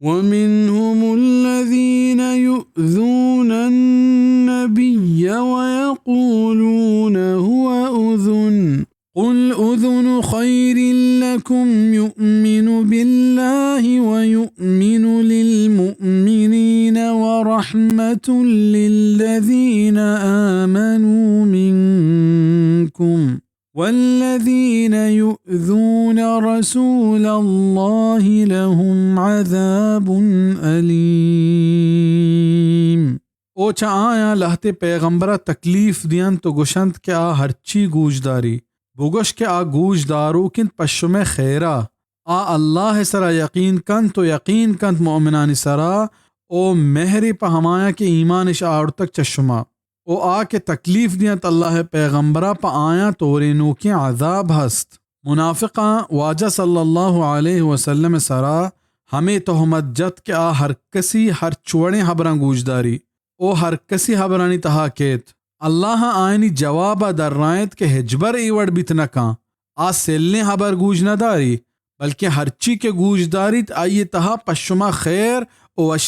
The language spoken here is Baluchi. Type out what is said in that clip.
ومنهم الذين يؤذون النبي ويقولون هو أذن، قل أذن خير لكم يؤمن بالله ويؤمن للمؤمنين ورحمة للذين آمنوا منكم، والذين يؤذون رسول الله لهم عذاب أليم۔ او چہ آیاں لہتے پیغمبر ءَ تکلیف دینت و گوشنت کہ آ ہرچی گوشداری، بگوش کہ آ گوشداروک انت پہ شمئے خیرا۔ آ اللہ ءِ سرا یقین کنت و یقین کنت مؤمنانی سرا، او مہرے پہ ہمایاں کہ ایمان اش آورتگ چہ شما۔ او آ کہ تکلیف دینت اللہ ءِ پیغمبرا، پہ آیاں تورینوکیں عذاب ہست۔ منافقاں واجہ صلی اللہ علیہ وسلم ءِ سرا ہمے تہمت جت کہ آ ہر کسی ہرچ وڑیں ہبراں گوشداری۔ او ہر کسی ہبرانی تہا کیت۔ اللہ آیانی جوابا درائینت کہ ہچبر اے وڑ بیت نہ کن۔ آ سلیں ہبر گوش نہ داری، بلکیں ہرچی کہ گوش داریت، آئی تہا پہ شما خیر و